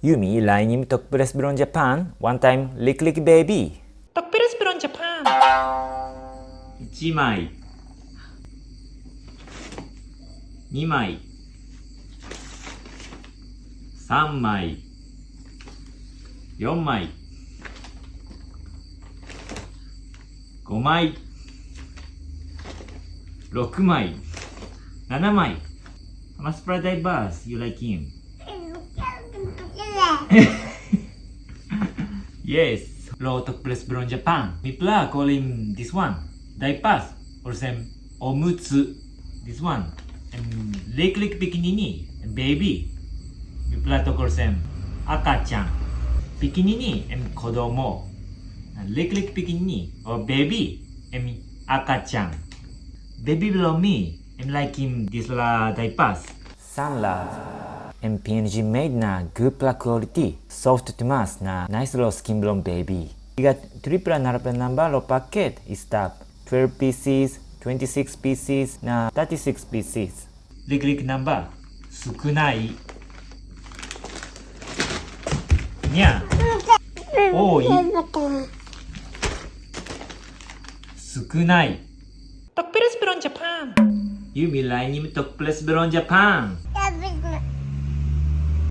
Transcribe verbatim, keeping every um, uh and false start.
Yumi lainim tok ples bilong Japan, wantaim liklik bebi. Tok ples bilong Japan. Jimai. Nimai. Sammai. Yonmai. Gomai. Lokumai. Nanamai. Mas pradai bas, you like him? Yes, lo tok ples bilong Japan. Mipela kolim this one. Daipas, olsem omutsu. This one, em liklik pikinini, em baby. Mipela tok olsem, akachan. Pikinini, em kodomo. Na liklik pikinini, o baby, em akachan. Baby bilong mi, em laikim dispela daipas. Sunlove. Em P N G made na gutpela quality, soft tumas na nice lo skin bilong baby. I gat tripela narapela namba lo paket i stap, twelve pieces, twenty-six pieces na thirty-six pieces. Liklik namba, sukunai. Nia. Oi. Sukunai. Tok ples bilong Japan. Yumi lainim tok ples bilong Japan.